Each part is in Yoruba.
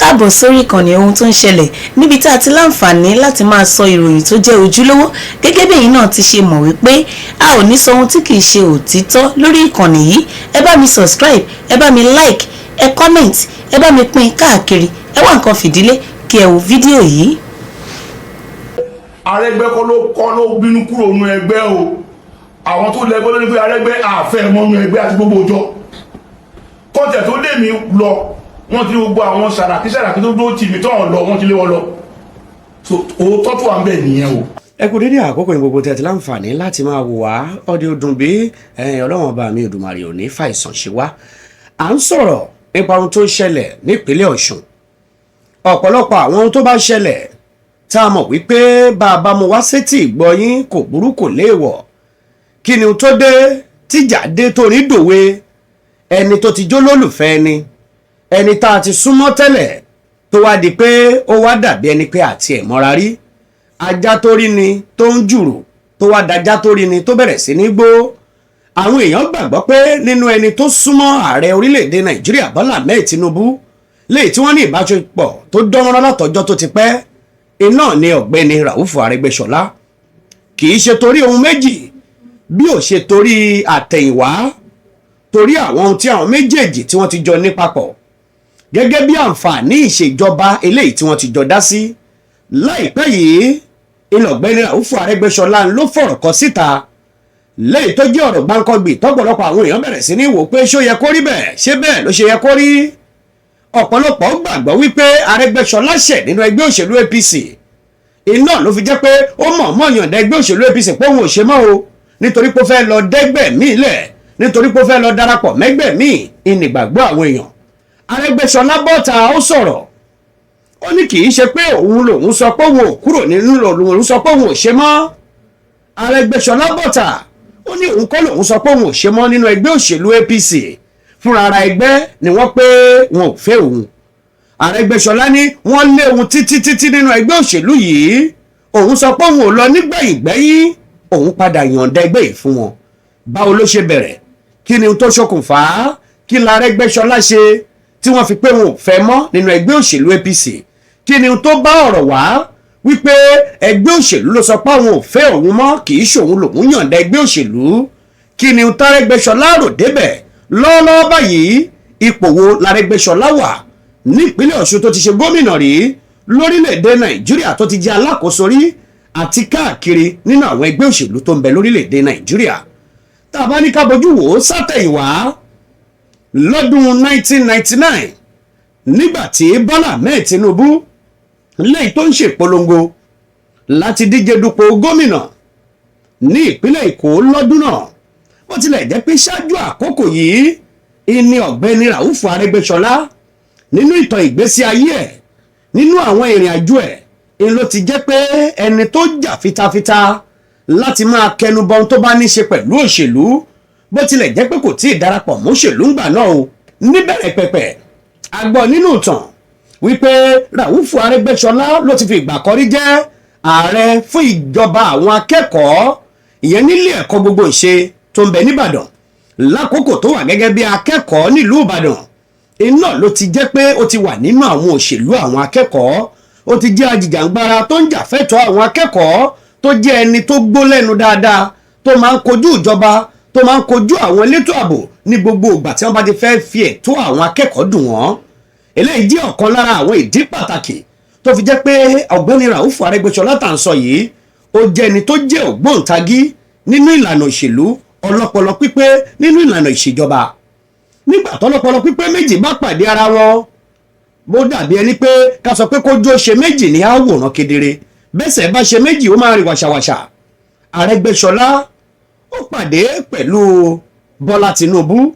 Káàbọ̀ sórí ìkànnì Ohun tó ń ṣẹlẹ̀, níbi tá a ti láǹfààní láti máa sọ ìròyìn tó jẹ́ ojúlówó. Gẹ́gẹ́ bí ẹ̀yin náà ti ṣe mọ̀ wípé a ò ní sọ ohun tí kìí ṣe òtítọ́ lórí ìkànnì yìí. Ẹ bá mi subscribe, ẹ bá mi like, ẹ comment, ẹ bá mi pín káàkiri. Ẹ wá nǹkan fìdílé kí ẹ wo fídíò yìí. Arẹ́gbẹ́ kọ́ ló bínú kúrò nínú ẹgbẹ́ o. Àwọn tó lẹ́gbẹ́ ló ní pé Arẹ́gbẹ́ àfẹ́ mọ́nú ẹgbẹ́ àti gbogbo ọjọ́ kọ́ńtẹ̀ tó lé mi lọ. Wọ́n ti ní gbogbo àwọn Sàràkí Sàràkí tó dúró tì mí tó hàn lọ, wọ́n ti lé wọn lọ. So òótọ́ tó wà ń bẹ̀ nìyẹn o. Ẹ kú dédé àkókò ní gbogbo tẹ̀tí láǹfààní láti máa wò wá. Ọdẹ ọdún bí Ọlọ́wọ́n ọba mi Òdùmarè ò ní fàìsàn ṣe wá. À ń sọ̀rọ̀ nípa ohun tó ń ṣẹlẹ̀ nípínlẹ̀ Ọ̀ṣun. Ọ̀pọ̀lọpọ̀ àwọn ohun tó bá ṣẹlẹ̀ tá a mọ̀ wípé bá a bá mu wá sétí ìgbọ́yín, kò burú, kò léèwọ̀. Kí ni tó dé tíjà dé tó ní dòwe? Ẹni tó ti jó lólùfẹ́ ẹni, ẹni tá a ti súnmọ́ tẹ́lẹ̀, tó wá di pé ó wá dàbí ẹni pé àti ẹ̀ mọ́ra rí. Ajá tó rí ni tó ń jùrù, tó wá dájá tó rí ni tó bẹ̀rẹ̀ sí ní gbó. Àwọn èèyàn gbàgbọ́ pé nínú ẹni tó súnmọ́ ààrẹ orílẹ̀-èdè Nàìjíríà, Bọ́lá Ahmed Tinubu, léyìí tí wọ́n ní ìbáṣepọ̀ tó dánmọ́rán látọjọ́ tó ti pẹ́, iná ni ọ̀gbẹ́ni Ràúfù Arẹ́gbẹ́ṣọlá. Kì í ṣe torí ohun méjì bí ò ṣe torí àtẹ̀yìnwá, torí àwọn ohun tí àwọn méjèèjì tí wọ́n ti jọ ní papọ̀ gẹ́gẹ́ bí àǹfààní ìṣèjọba eléyìí tí wọ́n ti jọ dá sí láìpẹ́ yìí. Ìlọ̀gbẹ́ni Ràúfù Arẹ́gbẹ́ṣọlá ló fọ̀rọ̀ kọ síta léyìí tó jẹ́ ọ̀rọ̀ gbáǹkọ́gbì tọ́pọ̀lọpọ̀ àwọn èèyàn bẹ̀rẹ̀ sí ní wò pé ṣó yẹ kó rí bẹ́ẹ̀? Ṣé bẹ́ẹ̀ ló ṣe yẹ kó rí? Ọ̀pọ̀lọpọ̀ gbàgbọ́ wípé Arẹ́gbẹ́ṣọlá ṣẹ̀ nínú ẹgbẹ́ òṣèlú APC. Iná ló fi jẹ́ pé ó mọ̀ọ́mọ̀ yànda ẹgbẹ́ òṣèlú APC pé òun ò ṣe mọ́ o, nítorí pé ó fẹ́ lọ dẹ́gbẹ́ míì lẹ̀, nítorí pé ó fẹ́ lọ darapọ̀ mẹ́gbẹ́ míì. Ìnìgbàgbọ́ àwọn èèyàn, Arẹ́gbẹ́ṣọlá bọ́ta, ó sọ̀rọ̀. Ó ní kì í ṣe pé òun lòun sọ pé òun ò kúrò nínú, lòun sọ pé òun ò ṣe mọ́. Arẹ́gbẹ́ṣọlá bọ́ta, ó ní òun kọ́ lòun sọ pé òun ò ṣe mọ́ nínú ẹgbẹ́ òṣèlú APC. Fúnra ara ẹgbẹ́ ni wọ́n pé wọn ò fẹ́ òun. Arẹ́gbẹ́ṣọlá ní wọ́n lé òun títí títí nínú ẹgbẹ́ òṣèlú yìí. Òun sọ pé òun ò lọ. Nígbẹ̀yìn gbẹ́yìn, òun padà yànda ẹgbẹ́ yìí fún wọn. Báwo ló ṣe bẹ̀rẹ̀? Kí ni tó ṣokùnfà? Kí la Arẹ́gbẹ́ṣọlá ṣe tí wọ́n fi pé wọn ò fẹ́ mọ́ nínú ẹgbẹ́ òṣèlú APC? Kí ni tó bá ọ̀rọ̀ wá wípé ẹgbẹ́ òṣèlú ló sọ pé àwọn ò fẹ́ òun mọ́, kì í ṣòun lòun yànda ẹgbẹ́ òṣèlú? Kí ni tárẹ́gbẹ́ṣọlá rò débẹ̀ lọ́wọ́lọ́wọ́ báyìí? Ipò wo lárẹ́gbẹ́ṣọlá wà nípínlẹ̀ Ọ̀ṣun tó ti ṣe gómìnà rí, lórílẹ̀‐èdè Nàìjíríà tó ti jẹ́ alákòóso rí, àti káàkiri nínú àwọn ẹgbẹ́ òṣèlú tó ń bẹ lórílẹ̀‐èdè Nàìjíríà? Tá a bá ní ká bójú wò ó sátẹ̀yìnwá, lọ́dún 1999, nígbà tí Bọ́lá Ahmed Tinubu lẹ́yìn tó ń ṣèpolongo láti díje dupò gómìnà ní ìpínlẹ̀ Èkó lọ́dún náà, bó tilẹ̀ jẹ́ pé ṣáájú àkókò yìí, ìní ọ̀gbẹ́ni Ràúfù Arẹ́gbẹ́ṣọlá, nínú ìtàn ìgbésí ayé ẹ̀, nínú àwọn ìrìn àjò ẹ̀, ń ló ti jẹ́ pé ẹni tó jà fitafita láti máa kẹnubọ ohun tó bá ní ṣe pẹ̀lú òṣèlú, bó tilẹ̀ jẹ́ pé kò tí ì darapọ̀ mọ́ṣèlú ńgbà náà o. Níbẹ̀rẹ̀ pẹ̀pẹ̀, a gbọ́ nínú ìtàn wípé Ràúfù Arẹ́gbẹ́ṣọlá ló ti fi ìgbà kan rí jẹ́ ààrẹ fún ìjọba àwọn akẹ́kọ̀ọ́, ìyẹn nílé ẹ̀kọ́ gbogbo ìṣe tó ń bẹ nìbàdàn. Lákòókò tó wà gẹ́gẹ́ bí akẹ́kọ̀ọ́ nílùú Ìbàdàn, iná ló ti jẹ́ pé ó ti wà nínú àwọn òṣèlú àwọn akẹ́kọ̀ọ́. Ó ti jẹ́ ajìjàǹgbara tó ń jà fẹ́tọ̀ọ́ àwọn akẹ́kọ̀ọ́, tó jẹ́ ẹni tó gbó lẹ́nu dáadáa, tó máa ń kojú ìjọba, tó máa ń kojú àwọn elétò ààbò ní gbogbo ìgbà tí wọ́n bá ti fẹ́ fi ẹ̀tọ́ àwọn akẹ́kọ̀ọ́ dùn wọ́n. Eléyìí jẹ́ ọ̀kan lára àwọn ìdí pàtàkì tó fi jẹ́ pé ọ̀gbẹ́ni Ràúfù Arẹ́gbẹ́ṣọlá tá à ń sọ yìí, ó jẹ́ ẹni tó jẹ́ ògbóǹtagí nínú ìlànà òṣèlú, ọlọ́pọlọ pípé nínú ìlànà ìṣèjọba. Nígbà tọ́lọ́pọlọ pípé méjì bá pàdé ara wọn, bó dàbí ẹni pé ká sọ pé kójú ó ṣe méjì ní àwòrán kedere, bẹ́sẹ̀ bá ṣe méjì, ó máa rí wàṣàwàṣà. Arẹ́gbẹ́ṣọlá ó pàdé pẹ̀lú Bọ́lá Tinubu,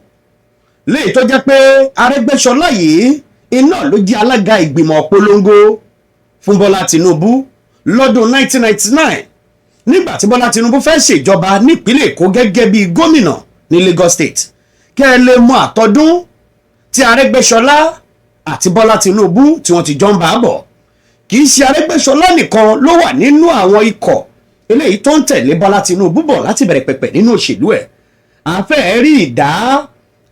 léyìí tó jẹ́ pé Arẹ́gbẹ́ṣọlá yìí iná ló jẹ́ alága ìgbìmọ̀ polongo fún Bọ́lá Tinubu lọ́dún 1999, nígbà tí Bọ́lá Tinubu fẹ́ ṣèjọba nípínlẹ̀ Èkó gẹ́gẹ́ bí gómìnà ní Lagos State. Kẹ́ ẹ lè mọ àtọ́dún tí Arẹ́gbẹ́ṣọlá àti Bọ́lá Tinubu tí wọ́n ti jọ ń bá a bọ̀. Kì í ṣe Arẹ́gbẹ́ṣọlá nìkan ló wà nínú àwọn ikọ̀ eléyìí tó ń tẹ̀lé Bọ́lá Tinubu bọ̀ láti bẹ̀rẹ̀ pẹ̀pẹ̀ nínú òṣèlú ẹ̀. Àfẹ́ rí ìdá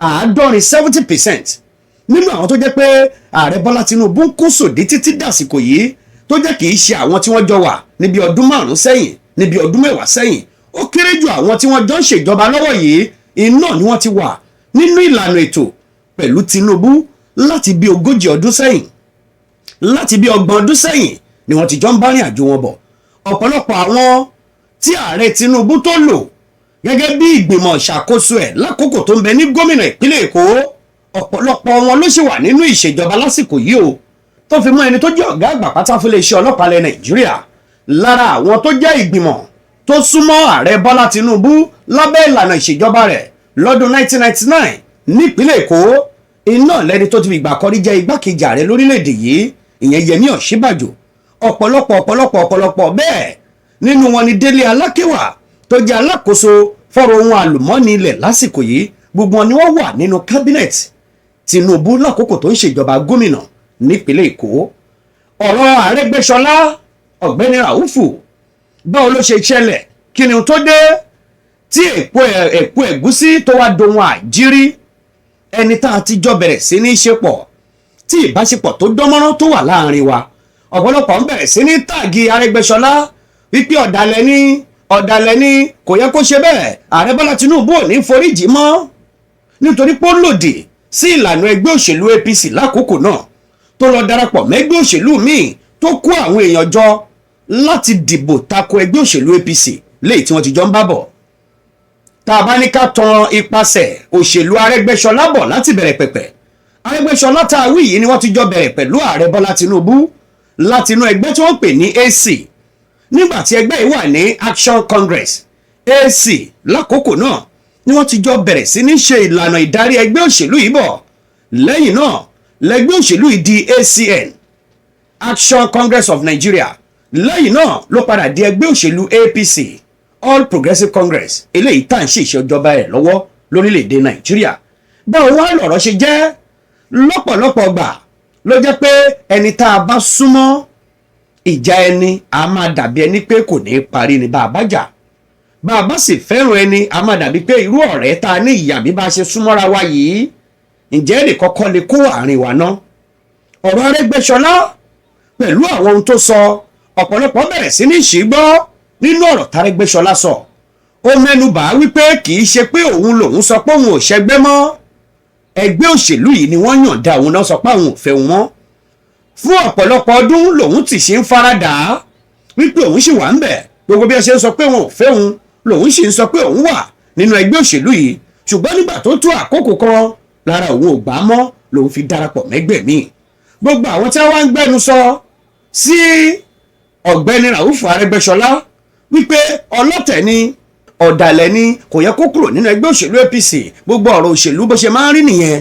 70, 70% Nínú àwọn tó jẹ́ pé ààrẹ Bọ́lá Tinubu ń kó sòdí títí dàsìkò yìí, tó jẹ́ kì í ṣe àwọn tí wọ́n jọ wà níbi ọdún 5 sẹ́yìn, níbi ọdún 10 sẹ́yìn, ó kéré jù àwọn tí wọ́n jọ ń ṣèjọba lọ́wọ́ yìí, iná ni wọ́n ti wà nínú ìlànà ètò pẹ̀lú Tinubu láti bí 40 ọdún sẹ́yìn, láti bí 30 ọdún sẹ́yìn ni wọ́n ti jọ ń bá rìn àjò wọn bọ̀. Ọ̀pọ̀lọpọ̀ àwọn tí ààrẹ Tinubu tó lò gẹ́gẹ́ bí ìgbìmọ̀ ìṣàkóso ẹ̀ lákòókò tó ń bẹ ní gómìnà ìpínlẹ̀ Èkó, ọ̀pọ̀lọpọ̀ wọn ló sì wà nínú ìṣèjọba lásìkò yìí o, tó fi mú ẹni tó jẹ́ ọ̀gá àgbà pátá fún iléeṣẹ́ ọlọ́pàá ilẹ̀ Nàìjíríà. Lára àwọn tó jẹ́ ìgbìmọ̀ tó súnmọ́ ààrẹ Bọ́lá Tinubu lábẹ́ ìlànà ìṣèjọba rẹ̀ lọ́dún 1999 nípínlẹ̀ Èkó, iná lẹ́ni tó ti fi ìgbà kọrí jẹ́ igbákejì ààrẹ lórílẹ̀‐èdè yìí, ìyẹn Yẹmí Ọ̀ṣínbàjò. Ọ̀pọ̀lọpọ̀ ọ̀pọ̀lọpọ̀ ọ̀pọ̀lọpọ̀ bẹ́ẹ̀. Nínú wọn ni Délé Alákéwà tó jẹ́ alákòóso fọ́rọ̀ ohun àlùmọ́ọ́nì ilẹ̀ lásìkò yìí. Gbogbo wọn ni wọ́n wà nínú cabinet Tinubu lákòókò tó ń ṣèjọba gómìnà nípínlẹ̀ Èkó. Ọ̀rọ̀ Arẹ́gbẹ́ṣọlá, ọ̀gbẹ́ni Ràúfù, báwo ló ṣe ṣẹlẹ̀? Kí ni tó dé tí èpo ẹ̀gúsí tó wá dohun àjírí? Ẹni tá a ti jọ bẹ̀rẹ̀ sí ní ṣe pọ̀, tí ìbáṣepọ̀ tó dánmọ́rán tó wà láàrin wa, ọ̀pọ̀lọpọ̀ ń bẹ̀rẹ̀ sí ní tag Arẹ́gbẹ́ṣọlá wípé ọ̀dàlẹ̀ ni, ọ̀dàlẹ̀ ni, kò yẹ kó ṣe bẹ́ẹ̀, ààrẹ Bọ́lá Tinubu ò ní foríjì mọ́ nítorí pé ó lòdì sí ìlànà ẹgbẹ́ òṣèlú APC lákòókò náà, tó lọ darapọ̀ mẹ́gbẹ́ òṣèlú míì, tó kó àwọn èèyàn jọ láti dìbò tako ẹgbẹ́ òṣèlú APC léyìí tí wọ́n ti jọ ń bá bọ̀. Tá a bá ní ká tan ipasẹ̀ òṣèlú Arẹ́gbẹ́ṣọlá bọ̀ láti bẹ̀rẹ̀ pẹ̀pẹ̀, Arẹ́gbẹ́ṣọlá tá a wí yìí ni wọ́n ti jọ bẹ̀rẹ̀ pẹ̀lú ààrẹ Bọ́lá Tinubu láti inú ẹgbẹ́ tí wọ́n pè ní AC, nígbà tí ẹgbẹ́ yìí wà ní Action Congress, AC, lákòókò náà ni wọ́n ti jọ bẹ̀rẹ̀ sí ní ṣe ìlànà ìdarí ẹgbẹ́ òṣèlú yìí bọ̀. Lẹ́yìn náà lẹ́gbẹ́ òṣèlú yìí di ACN, Action Congress of Nigeria. Lẹ́yìn náà ló padà di ẹgbẹ́ òṣèlú APC, All Progressive Congress, eléyìí tá à ń ṣe ìṣèjọba ẹ̀ lọ́wọ́ lórílẹ̀‐èdè Nàìjíríà. Báwo wá lọ̀rọ̀ ṣe jẹ́? Lọ́pọ̀lọpọ̀ gbà ló jẹ́ pé ẹni tá a bá súnmọ́, ìjà ẹni a máa dàbí ẹni pé kò ní í parí ni bá a bá jà. Bá a bá sì fẹ́ràn ẹni, a máa dàbí pé irú ọ̀rẹ́ tá a ní ìyà bí bá a ṣe súnmọ́ra wa yìí, ǹjẹ́ ẹnì kọ́kọ́ lè kó àárín wa ná? Ọ̀rọ̀ Arẹ́gbẹ́ṣọlá pẹ̀lú àwọn ohun tó sọ, ọ̀pọ̀lọpọ̀ bẹ̀rẹ̀ sí ní ṣì gbọ́ nínú ọ̀rọ̀ tArẹ́gbẹ́ṣọlá sọ. Ó mẹ́nu bà á wípé kì í ṣe pé òun lòun sọ pé òun ò ṣẹgbẹ́ mọ́. Ẹgbẹ́ òṣèlú yìí ni wọ́n yànda òun náà sọ pé àwọn ò fẹ́ òun mọ́. Fún ọ̀pọ̀lọpọ̀ ọdún lòun ti ṣe ń faradà á wípé òun sì wà ń bẹ̀. Gbogbo bí ẹ ṣe ń sọ pé òun ò fẹ́ òun, lòun sì ń sọ pé òun wà nínú ẹgbẹ́ òṣèlú yìí. Ṣùgbọ́n nígbà tó tó àkókò kan, lára òun ò gbà á mọ́, lòun fi darapọ̀ mẹ́gbẹ́ míì. Gbogbo àwọn tí wọ́n ń gbẹ́nu sọ sí ọ̀gbẹ́ni Ràúfù Arẹ́gbẹ́ṣọlá wípé ọlọ́tẹ̀ ni, ọ̀dàlẹ̀ ni, kò yẹ kó kúrò nínú ẹgbẹ́ òṣèlú APC, gbogbo ọ̀rọ̀ òṣèlú bó ṣe máa ń rí nìyẹn.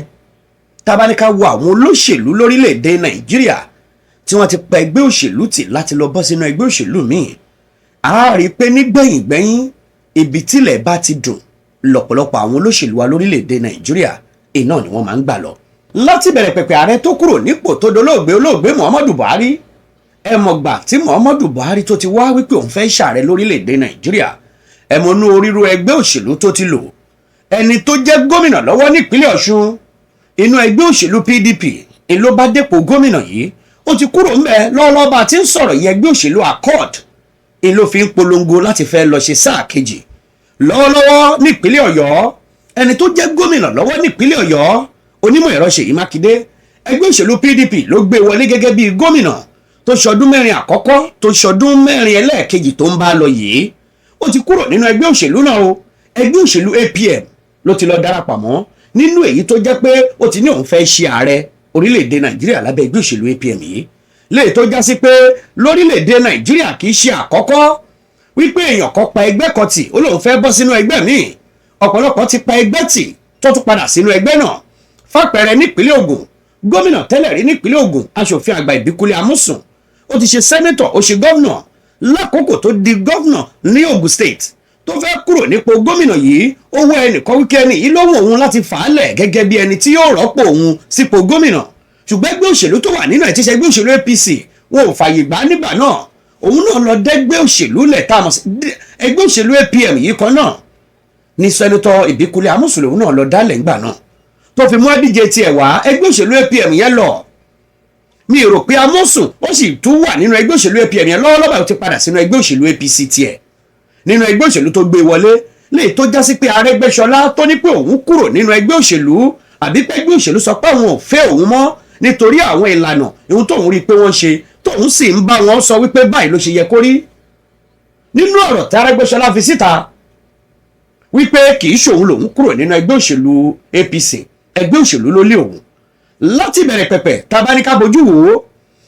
Tá bá ní ká wo àwọn olóṣèlú lórílẹ̀‐èdè Nàìjíríà tí wọ́n ti pa ẹgbẹ́ òṣèlú tì láti lọ bọ́ sínú ẹgbẹ́ òṣèlú míì, a rí i pé nígbẹ̀yìngbẹ̀yìn, ibi tílẹ̀ bá ti dùn lọ́pọ̀lọpọ̀ àwọn olóṣèlú wa lórílẹ̀‐èdè Nàìjíríà iná ni wọ́n máa ń gbà lọ. Láti bẹ̀rẹ̀ pẹ̀pẹ̀, ààrẹ tó kúrò nípò tó dolóògbé, olóògbé Muhammadu Buhari, ẹ mọ̀ gbà tí Muhammadu Buhari tó ti wá wípé òun fẹ́ ṣààrẹ lórílẹ̀‐èdè Nàìjíríà, ẹ mọ̀ nú oríru ẹgbẹ́ òṣèlú tó ti lò. Ẹni tó jẹ́ gómìnà lọ́wọ́ nípínlẹ̀ Ọ̀ṣun, inú ẹgbẹ́ òṣèlú PDP ló bá dépò gómìnà yìí. Ó ti kúrò ńbẹ̀ lọ́wọ́lọ́wọ́ bá a ti ń sọ̀rọ̀ yìí. Ẹgbẹ́ òṣèlú Accord ń ló fi ń polongo láti fẹ́ lọ ṣe sáà kejì lọ́wọ́lọ́wọ́ nípínlẹ̀ Ọ̀yọ́. Ẹni tó jẹ́ gómìnà lọ́wọ́ nípínlẹ̀ Ọ̀yọ́, onímọ̀ ẹ̀rọ Ṣèyí Mákindé, ẹgbẹ́ òṣèlú PDP ló gbé wọlé gẹ́gẹ́ bí gómìnà, tó ṣọdún 4 àkọ́kọ́, tó ṣọdún 4 ẹlẹ́ẹ̀kejì tó ń bá lọ yìí. Ó ti kúrò nínú ẹgbẹ́ òṣèlú náà o. Ẹgbẹ́ òṣèlú APM ló ti lọ darapọ̀ mọ́, nínú èyí tó jẹ́ pé ó ti ní òun fẹ́ ṣe ààrẹ orílẹ̀-èdè Nàìjíríà lábẹ́ ẹgbẹ́ òṣèlú APM yìí, léyìí tó já sí pé lórílẹ̀-èdè Nàìjíríà kì í ṣe àkọ́kọ́ wípé èèyàn kan pa ẹgbẹ́ kan tì, ó lóun fẹ́ bọ́ sínú ẹgbẹ́ míì. Ọ̀pọ̀lọpọ̀ ti pa ẹgbẹ́ tì tó tún padà sínú ẹgbẹ́ náà. Fàpẹẹrẹ, nípínlẹ̀ Ògùn, gómìnà tẹ́lẹ̀ rí nípínlẹ̀ Ògùn, aṣòfin àgbà Ìbíkúnlé Amósùn, ó ti ṣe senator, ó ṣe gómìnà. Lákòókò tó di gómìnà ní Ògùn State, tó fẹ́ kúrò nípò gómìnà yìí, ó wọ ẹnìkan wíkẹ́ ẹni yìí lóhùn òun láti fà á lẹ̀ gẹ́gẹ́ bí ẹni tí yóò rọ́pò òun sípò gómìnà. Ṣùgbọ́n ẹgbẹ́ òṣèlú tó wà nínú ẹ̀, tí ṣe ẹgbẹ́ òṣèlú APC, wọn ò fààyè gbà nígbà náà. Òun náà lọ dẹ́gbẹ́ òṣèlú lẹ̀ tá a mọ̀ sí ẹgbẹ́ òṣèlú APM yìí kan náà ní senator Ìbíkúnlé Amósùn lòun náà lọ dálẹ̀ ńgbà náà. Tó fi mú adíje tiẹ̀ wá, ẹgbẹ́ òṣèlú APM yẹn lọ. Mi rò pé Amósùn ó sì tún wà nínú ẹgbẹ́ òṣèlú APM yẹn lọ́wọ́lọ́wọ́ báyìí. Ó ti padà sínú ẹgbẹ́ òṣèlú APC tiẹ̀, nínú ẹgbẹ́ òṣèlú tó gbé wọlé léyìí tó jásí pé Arẹ́gbẹ́ṣọlá tó ní pé òun kúrò nínú ẹgbẹ́ òṣèlú, àbí pé ẹgbẹ́ òṣèlú sọ pé àwọn ò fẹ́ òun mọ́ nítorí àwọn ìlànà ohun tóun rí i pé wọ́n ṣe, tóun sì ń bá wọn sọ wípé báyìí ló ṣe yẹ kó rí. Nínú ọ̀rọ̀ tí Arẹ́gbẹ́ṣọlá fi síta wípé kì í ṣòun lòun kúrò nínú ẹgbẹ́ òṣèlú APC, ẹgbẹ́ òṣèlú ló lé òun. Láti bẹ̀rẹ̀ pẹ̀pẹ̀, tá a bá ní ká bójú wò ó,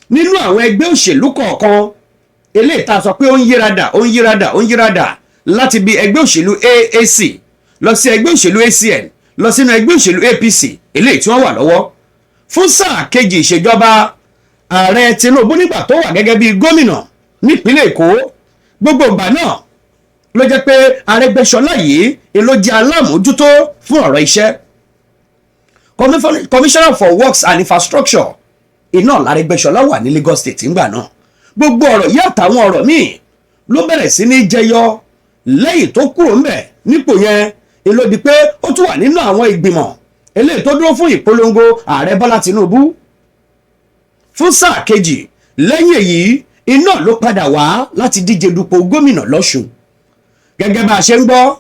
nínú àwọn ẹgbẹ́ òṣèlú kọ̀ọ̀kan eléyìí tá a sọ pé ó ń yírada, ó ń yírada, ó ń yírada, láti bí ẹgbẹ́ òṣèlú AAC lọ sí ẹgbẹ́ òṣèlú ACN lọ sínú ẹgbẹ́ òṣèlú APC eléyìí tí wọ́n wà lọ́wọ́ fún sáà kejì ìṣèjọba ààrẹ Tinubu, nígbà tó wà gẹ́gẹ́ bí gómìnà nípínlẹ̀ Èkó, gbogbo ìgbà náà ló jẹ́ pé Arẹ́gbẹ́ṣọlá yìí ló jẹ́ alámòójútó fún ọ̀rọ̀ iṣẹ́. Commissioner for Works and Infrastructure iná l'Arẹ́gbẹ́ṣọlá wà ní Lagos State ńgbà náà. Gbogbo ọ̀rọ̀ yìí àtàwọn ọ̀rọ̀ míì ló bẹ̀rẹ̀ sí ní jẹyọ lẹ́yìn tó kúrò ńbẹ̀ nípò yẹn. Èló di pé ó tún wà nínú àwọn ìgbìmọ̀ eléyìí tó dúró fún ìpolongo ààrẹ Bọ́lá Tinubu fún sáà kejì. Lẹ́yìn èyí iná ló padà wá láti díje dupò gómìnà lọ́ṣun. Gẹ́gẹ́ bá a ṣe ń gbọ́,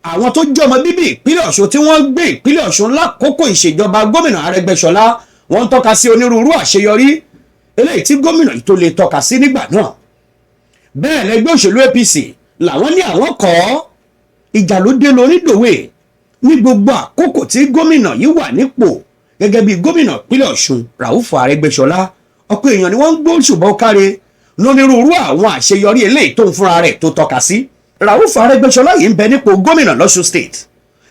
àwọn tó jẹ́ ọmọ bíbí ìpínlẹ̀ Ọ̀ṣun tí wọ́n gbé ìpínlẹ̀ Ọ̀ṣun lákòókò ìṣèjọba gómìnà Arẹ́gbẹ́ṣọlá, wọ́n ń tọ́ka sí onírúurú àṣeyọrí eléyìí tí gómìnà yìí tó lè tọ́ka sí nígbà náà. Bẹ́ẹ̀ lẹ́gbẹ́ òṣèlú APC làwọn ní àwọn kọ́ ìjà ló dé lórí dòwe. Ní gbogbo àkókò tí gómìnà yìí wà nípò gẹ́gẹ́ bí gómìnà ìpínlẹ̀ Ọ̀ṣun, Ràúfù Arẹ́gbẹ́ṣọlá, ọ̀pọ̀ èèyàn ni wọ́n ń gbóṣùbọ̀ káre lónírúurú àwọn àṣeyọrí eléyìí tó ń fúnra rẹ̀ tó tọ́ka sí. Ràúfù Arẹ́gbẹ́ṣọlá yìí ń bẹ nípò gómìnà lọ́ṣun State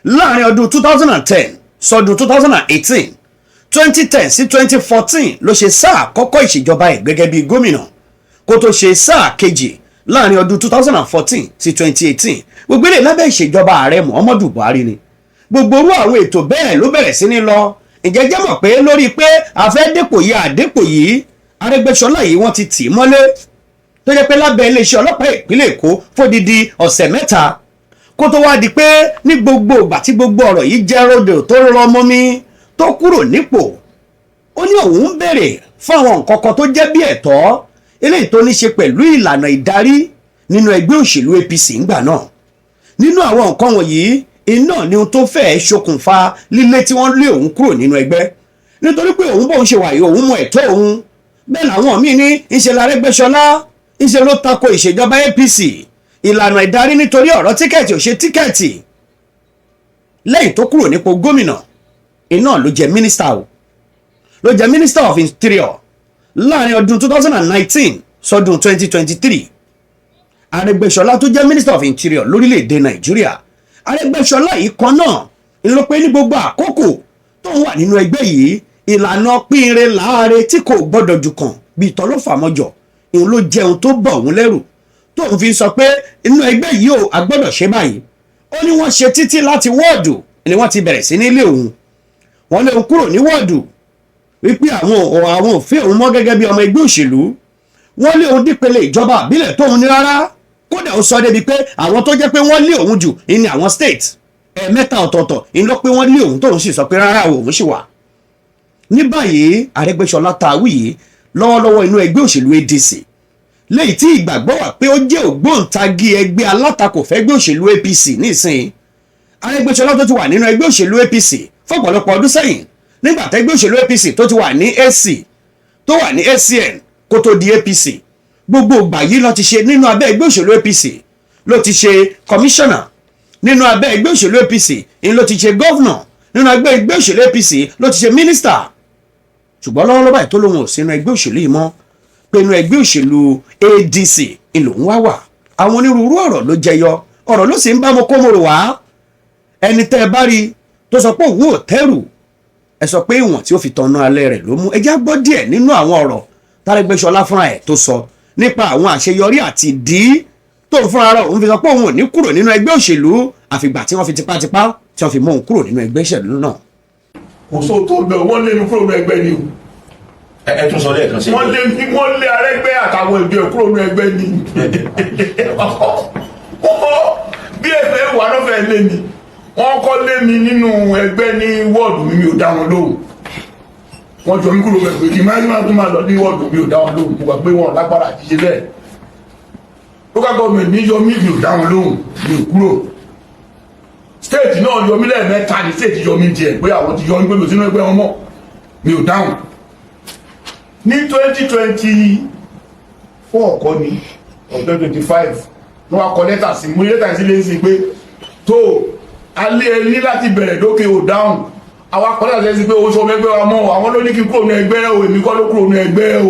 láàrin ọdún 2010 sọdún 2018. 2010 sí 2014 ló ṣe sáà àkọ́kọ́ ìṣèjọba ẹ̀ gẹ́gẹ́ bí gómìnà, kó tó ṣe sáà kejì láàrin ọdún 2014 sí 2018. Gbogbo eléyìí lábẹ́ ìṣèjọba ààrẹ Muhammadu Buhari ni gbogbo orú àwọn ètò bẹ́ẹ̀ ló bẹ̀rẹ̀ sí ní lọ. Ǹjẹ́ jẹ́ mọ̀ pé lórí pé a fẹ́ dépò yìí, àdépò yìí, Arẹ́gbẹ́ṣọlá yìí wọ́n ti tì í mọ́lé, tó jẹ́ pé lábẹ́ iléeṣẹ́ ọlọ́pàá ìpínlẹ̀ Èkó fódìdí ọ̀sẹ̀ 3, kó tó wá di pé ní gbogbo ìgbà tí gbogbo ọ̀rọ̀ yìí jẹ́ rodò tó rọ mọ́ mi tó kúrò nípò, ó ní òun ń béèrè fún àwọn nǹkan kan tó jẹ́ bí ẹ̀tọ́ eléyìí tó ní ṣe pẹ̀lú ìlànà ìdarí nínú ẹgbẹ́ òṣèlú APC ńgbà náà. Nínú àwọn nǹkan wọ̀nyí iná ni ohun tó fẹ́ẹ́ ṣokùnfà lílé tí wọ́n lé òun kúrò nínú ẹgbẹ́, nítorí pé òun bóun ṣe wà yìí, òun mọ ẹ̀tọ́ òun. Bẹ́ẹ̀ làwọn míì ní ńṣe l'Arẹ́gbẹ́ṣọlá ńṣe ló tako ìṣèjọba APC, ìlànà ìdarí, nítorí ọ̀rọ̀ ticket ò ṣe ticket. Lẹ́yìn tó kúrò nípò gómìnà, iná ló jẹ́ mínísítà o, ló jẹ́ Minister of Interior láàrin ọdún 2019 sọdún 2023. Arẹ́gbẹ́ṣọlá tó jẹ́ Minister of Interior lórílẹ̀‐èdè Nàìjíríà, Arẹ́gbẹ́ṣọlá yìí kan náà ń lọ pé ní gbogbo àkókò tó ń wà nínú ẹgbẹ́ yìí, ìlànà pínre láàárẹ̀ tí kò gbọ́dọ̀ jù kàn bíi tọ́lọ́fàmọ́jọ ìhun ló jẹun tó bọ̀ òun lẹ́rù, tóun fi sọ pé inú ẹgbẹ́ yìí ò agbọ́dọ̀ ṣe báyìí. Ó ní wọ́n ṣe títí láti wọ́ọ̀dù ni wọ́n ti bẹ̀rẹ̀ sí nílé òun, wọ́n lé òun kúrò ní wọ́ọ̀dù wípé àwọn òfin òun mọ́ gẹ́gẹ́ bí ọmọ ẹgbẹ́ òṣèlú. Wọ́n lé òun dípele ìjọba àbílẹ̀ tóun ní rárá. Kódà ó sọ débi pé àwọn tó jẹ́ pé wọ́n lé òun jù ní àwọn state ẹ̀ẹ̀mẹ́ta ọ̀tọ̀ọ̀tọ̀ ń lọ pé wọ́n lé òun, tóun sì sọ pé rárá, òun sì wà. Ní báyìí, Arẹ́gbẹ́ṣọlá tá a wí yìí, lọ́wọ́lọ́wọ́ inú ẹgbẹ́ òṣèlú ADC, léyìí tí ìgbàgbọ́ wà pé ó jẹ́ ògbóǹtagì ẹgbẹ́ alátakò fẹ́gbẹ́ òṣèlú APC nísìnyí. Arẹ́gbẹ́ṣọlá tó ti wà nínú ẹgbẹ́ òṣèlú APC fọ́pọ̀lọpọ̀ ọdún sẹ́yìn, nígbà tẹ́gbẹ́ òṣèlú APC tó ti wà ní AC, tó wà ní ACN kó tó di APC, gbogbo ìgbà yìí ló ti ṣe nínú abẹ́ ẹgbẹ́ òṣèlú APC, ló ti ṣe kọmíṣánná nínú abẹ́ ẹgbẹ́ òṣèlú APC, ń ló ti ṣe governor nínú abẹ́ ẹgbẹ́ òṣèlú APC, ló ti ṣe mínísítà. Ṣùgbọ́n lọ́wọ́lọ́wọ́ báyìí tó lóun ò sínú ẹgbẹ́ òṣèlú yìí mọ́, pé inú ẹgbẹ́ òṣèlú ADC ń lòun wá wà, àwọn onírúurú ọ̀rọ̀ ló jẹyọ, ọ̀rọ̀ ló sì ń bá mo kó mo rò wá. Ẹni tẹ́ ẹ bá rí tó sọ pé òun ò tẹ́rù, ẹ sọ pé ìwọ̀n tí ó fi tọ̀nà alẹ́ rẹ̀ ló mú. Ẹ já gbọ́ díẹ̀ nínú àwọn ọ̀rọ̀ tÁrẹ́gbẹ́ṣọlá fúnra ẹ̀ tó sọ nípa àwọn àṣeyọrí àti ìdí tó ń fúnra rẹ̀ òun fi sọ pé òun ò ní kúrò nínú ẹgbẹ́ òṣèlú, àfìgbà tí wọ́n fi tipátipá tí wọ́n fi mú òun kúrò nínú ẹgbẹ́ òṣèlú náà. Kò sóhun tó bẹ̀, wọ́n lé mi kúrò nínú ẹgbẹ́ ni o. Ẹ tún sọ lẹ́ẹ̀kan sí. Wọ́n lé mi, wọ́n lé Arẹ́gbẹ́ àtàwọn ìjọ ẹ̀ kúrò nínú ẹgbẹ́ ni. Bí ẹgbẹ́ wà lọ́fẹ̀ẹ́ lé mi. Wọ́n kọ́ lé mi nínú ẹgbẹ́ ní wọ́ọ̀dù mi, mi ò dá wọn lóhùn. Wọ́n jọ mí kúrò bẹ̀ pé kí n máa tún máa lọ ní wọ́ọ̀dù mi, ò dá wọn lóhùn. Mo gbà pé wọn lágbára àti ṣe bẹ́ẹ̀. Local government ní yọ mí, mi ò dá wọn lóhùn, mi ò kúrò. State náà yọ mí lẹ́ẹ̀mẹ́ta ní state yọ mí díẹ̀ pé àwọn ti yọ mí, pé mi ò sínú ẹgbẹ́ wọn mọ́, mi ò dáhùn. Ní 2024 kọ́ ni or 2025, wọ́n wá kọ lẹ́tà sí mo ní lẹ́tà sí lé sí pé tó alẹ́ ẹ ní láti bẹ̀rẹ̀ dókè, ò dáhùn. Àwa kọ lẹ́tà sí pé o sọ ẹgbẹ́ wa mọ́. Àwọn ló ní kí n kúrò ní ẹgbẹ́ o, èmi kọ́ ló kúrò ní ẹgbẹ́ o.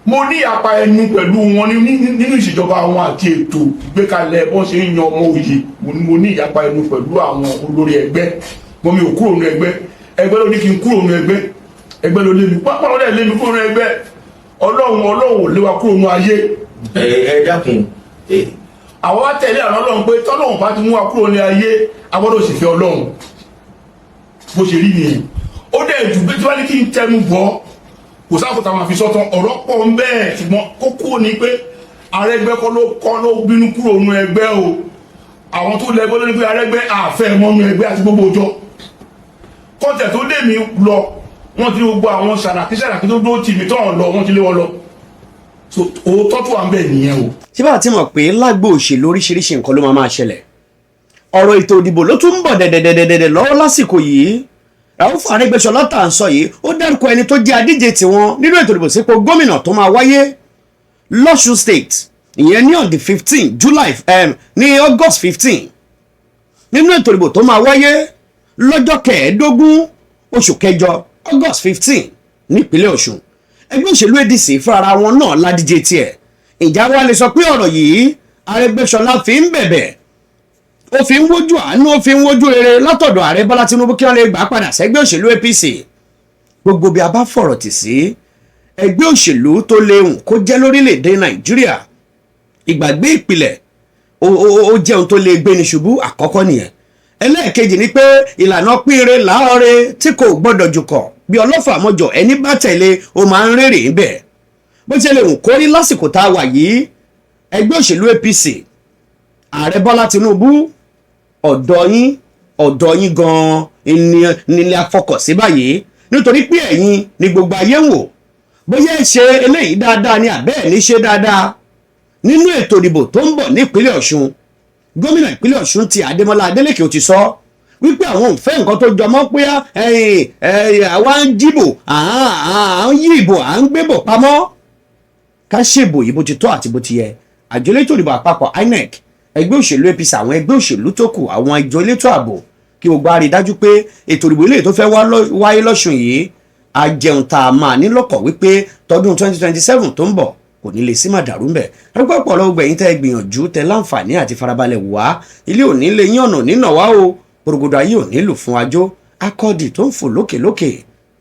Mo ní apá ẹnu pẹ̀lú wọn nínú ìṣèjọba wọn àti ètò ìgbékalẹ̀ bọ́n ṣe ń yan ọmọ òye. Mo ní ìyapa ẹnu pẹ̀lú àwọn olórí ẹgbẹ́. Mo mi ò kúrò ní ẹgbẹ́. Ẹgbẹ́ ló ní kí n kúrò ní ẹgbẹ́. Ẹgbẹ́ ló lé mi pápá ló dẹ̀ lé mi kúrò ní ẹgbẹ́. Ọlọ́run, Ọlọ́run ò lé wa kúrò ní ayé. Ẹ dákun. Àwọn wá tẹ̀lé àwọn Ọlọ́run pé tọ́lọ́run bá ti mú wa kúrò ní ayé, a gbọ́dọ̀ sì fẹ́ Ọlọ́run. Bó ṣe rí nìyẹn. Ó dẹ̀ jù pé tí wọ́n ní kí n tẹnu bọ́, kò sáà kó táwọn àfi sọ́tàn ọ̀rọ̀ pọ̀ ń bẹ́ẹ̀, ṣùgbọ́n kókó ni pé Arẹ́gbẹ́ kọ́ ló bínú kúrò nínú ẹgbẹ́ o. Àwọn tó lẹ́gbẹ́ ló ní pé Arẹ́gbẹ́ àfẹ́ mọ́nú ẹgbẹ́ àti gbogbo ọjọ́ kọ́tẹ̀ tó lé mi lọ. Wọ́n ti gbogbo àwọn Sàràkí Sàràkí tó dúró tì mí tọ́ lọ, wọ́n ti lé wọn lọ. So òótọ́ tó wà ń bẹ̀ nìyẹn o. Ṣé bá a ti mọ̀ pé lágbo òṣèlú, oríṣiríṣi nǹkan ló máa máa ṣẹlẹ̀. Ọ̀rọ̀ ètò ìdìbò ló tún ń bọ̀ dẹ̀dẹ̀dẹ̀dẹ̀dẹ̀ lọ́wọ́ lásìkò yìí. Rauf Arẹ́gbẹ́ṣọlá tá à ń sọ yìí, ó dárúkọ ẹni tó jẹ́ adíje tiwọn nínú ètò ìdìbò sípò gómìnà tó máa wáyé lọ́ṣun State, ìyẹn ní on the 15 July, ní August 15, nínú ètò ìdìbò tó máa wáyé lọ́jọ́ 15 oṣù kẹjọ, August 15, nípínlẹ̀ Ọ̀ṣun. Ẹgbẹ́ òṣèlú ADC fúnra wọn náà ládíje tiẹ̀. Ìjà wa lè sọ pé ọ̀rọ̀ yìí, Arẹ́gbẹ́ṣọlá fi ń bẹ̀bẹ̀, ó fi ń wojú àánú, ó fi ń wojú rere látọ̀dọ̀ ààrẹ Bọ́lá Tinubu kí wọ́n lè gbà padà sẹ́gbẹ́ òṣèlú APC. Gbogbo bí a bá fọ̀rọ̀ tì sí ẹgbẹ́ òṣèlú tó léhùn kó jẹ́ lórílẹ̀‐èdè Nàìjíríà, ìgbàgbé ìpìlẹ̀ ó jẹ́ ohun tó lè gbéni ṣubú. Àkọ́kọ́ nìyẹn. Ẹlẹ́ẹ̀kejì ni pé ìlànà pínre láọ̀rẹ́ tí kò gbọ́dọ̀ jùkọ̀ bí ọlọ́fà mọ́jọ, ẹni bá tẹ̀lé ó máa ń rèrè ń bẹ̀. Bó ṣe lè hùn kórí lásìkò tá a wà yìí, ẹgbẹ́ òṣèlú APC, ààrẹ Bọ́lá Tinubu, ọ̀dọ̀ yín, ọ̀dọ̀ yín gan-an ni a fọkàn sí báyìí, nítorí pé ẹ̀yin ni gbogbo ayé ń wò bóyá ẹ ṣe eléyìí dáadáa ni àbẹ́ ẹ̀ ní ṣe dáadáa nínú ètò ìdìbò tó ń bọ̀ nípínlẹ̀ Ọ̀ṣun. Gómìnà ìpínlẹ̀ Ọ̀ṣun ti Adémọ́lá Adélékè ó ti sọ wípé àwọn ò fẹ́ nǹkan tó jọmọ́ pé àwa ń jíbò, à ń yí ìbò, à ń gbébò pamọ́. Ká ṣèbò yìí bó ti tọ́ àti bó ti yẹ. Àjọ elétò ìdìbò àpapọ̀ INEC, ẹgbẹ́ òṣèlú APC, àwọn ẹgbẹ́ òṣèlú tó kù, àwọn àjọ elétò ààbò, kí gbogbo á rí i dájú pé ètò ìdìbò eléyìí tó fẹ́ wáyé lọ́sùn yìí, àjẹun tá a máa nílọ́kọ̀ wípé tọdún 2027 tó ń bọ̀ kò ní lè sí màdàrú ńbẹ̀. Ẹgbẹ́ pọ̀ lọ́wọ́ gbẹ̀yìn tẹ́ gbìyànjú, tẹ́ láǹfààní àti farabalẹ̀ wá. Ilé òní lè yín, ọ̀nà nínà wá o. Gbòrògbòdò ayé ò nílò fún ajó akọ́dì tó ń fò lókèlókè.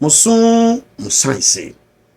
Mo sún mo sáyẹ̀nsì.